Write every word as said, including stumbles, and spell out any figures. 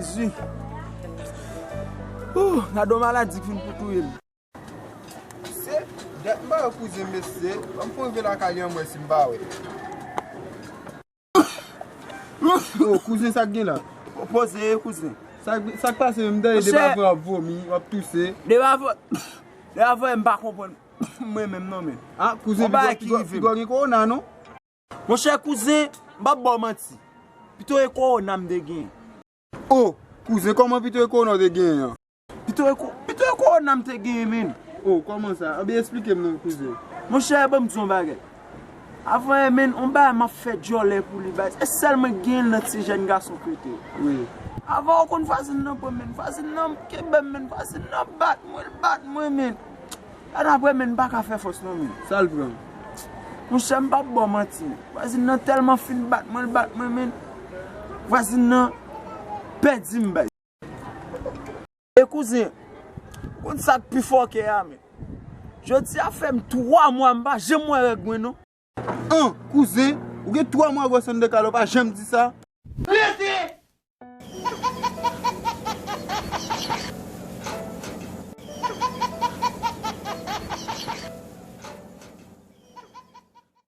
Jezi. Ooh, gade yon maladi k vin pou touye m. Se dèt m pa wè kouzen mesye, ban m fon rive lakay li an m wè si m pa wè. Oh, kouzen, sa k gen la? Poze, kouzen. Sa k, sa k pase menm? M tande depi avan w ap vomi, w ap touse. Depi avan, depi avan, m pa konprann mwen menm non, men. Ah, kouzen, piga w gen kowona, non? Monchè kouzen, m p ap ba w manti. Pito e kowona m te gen. Oh, kouzen, kòman pito e kowona w te genyen an? Pito e ko-, pito e kowona m te genyen, men. Oh, kòman sa? Anben, esplike m non, kouzen. Monchè, ban m di w yon bagay. Avan yè, men, yon bagay m ap fè djòlè pou li, baz. E sèl mwen k genyen l nan ti jèn gason k rete. Wi. Avan, ou konn vwazin nan pran, men. Vwazin nan kenbe m, men. Vwazin nan bat mwen, l bat mwen, men. Gade apre, men, m pa ka fè fòs non, men. Sa l pran? Monchè, m p ap ba w manti. Vwazin nan tèlman fin bat mwen, l bat mwen, men. Vwazin nan pèdi m, baz. E kouzen, ou konn sa k pi fòkè a, men. Jodi a fè m twa mwa m pa janm wè règ mwen, non. An, kouzen, ou gen twa mwa gwòs anndan kal la, ou pa janm di sa.